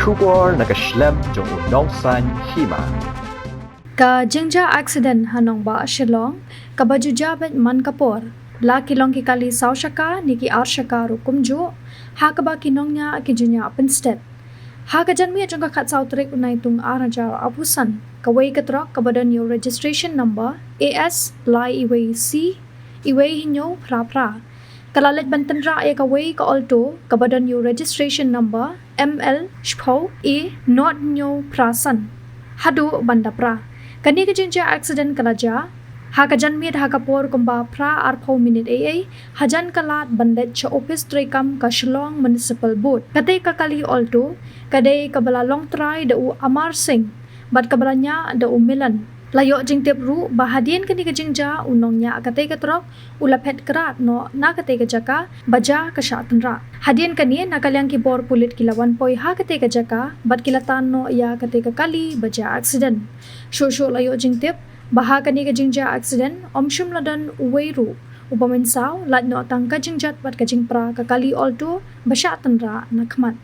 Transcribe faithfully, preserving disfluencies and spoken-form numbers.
Khubor na ka shlem jong u nongsan hima. Ka jingjia accident ha nongbah Shillong, kaba ju jia beit man ka por, la ki long ki kali saw shaka ne ki ar shaka ruh kumjuh, ha kaba ki nongñiah ki ju ñiah pynstet. Ha ka janmiet jong ka khatsaw tarik u Naitung ar hajar arphew san, kawei ka truck kaba don ïa u registration number A S lai iwei C iwei hynñiew phra phra, ka la leit ban tynrah ïa kawei ka Alto kaba don ïa u registration number M L shiphew A nod hynñiew phra san, haduh ban da pra. Kane ka jingjia accident ka la jia ha ka janmiet ha ka por kumba phra arphew minit eiei, hajan ka lad ban leit sha ophis treikam ka Shillong Municipal Board. Kata ka kali Alto ka dei kaba la long trai da u Amar Singh bad kaba la ñiah da u Milan. La ïoh jingtip ruh ba hadien kane ka jingjia u nongñiah kata ka truck u la phet krad noh na kata ka jaka ba jia ka shah tynrah. Hadien kane, na ka liang ki bor pulit ki la wan poi ha kata ka jaka bad ki la tan noh ïa kata ka kali ba jia accident. Shuh shuh la ïoh jingtip ba ha kane ka jingjia accident ym shym la don uwei ruh uba mynsaw, lait noh tang ka jingjot bad ka jingpra ka kali Alto ba shah tynrah na khmat.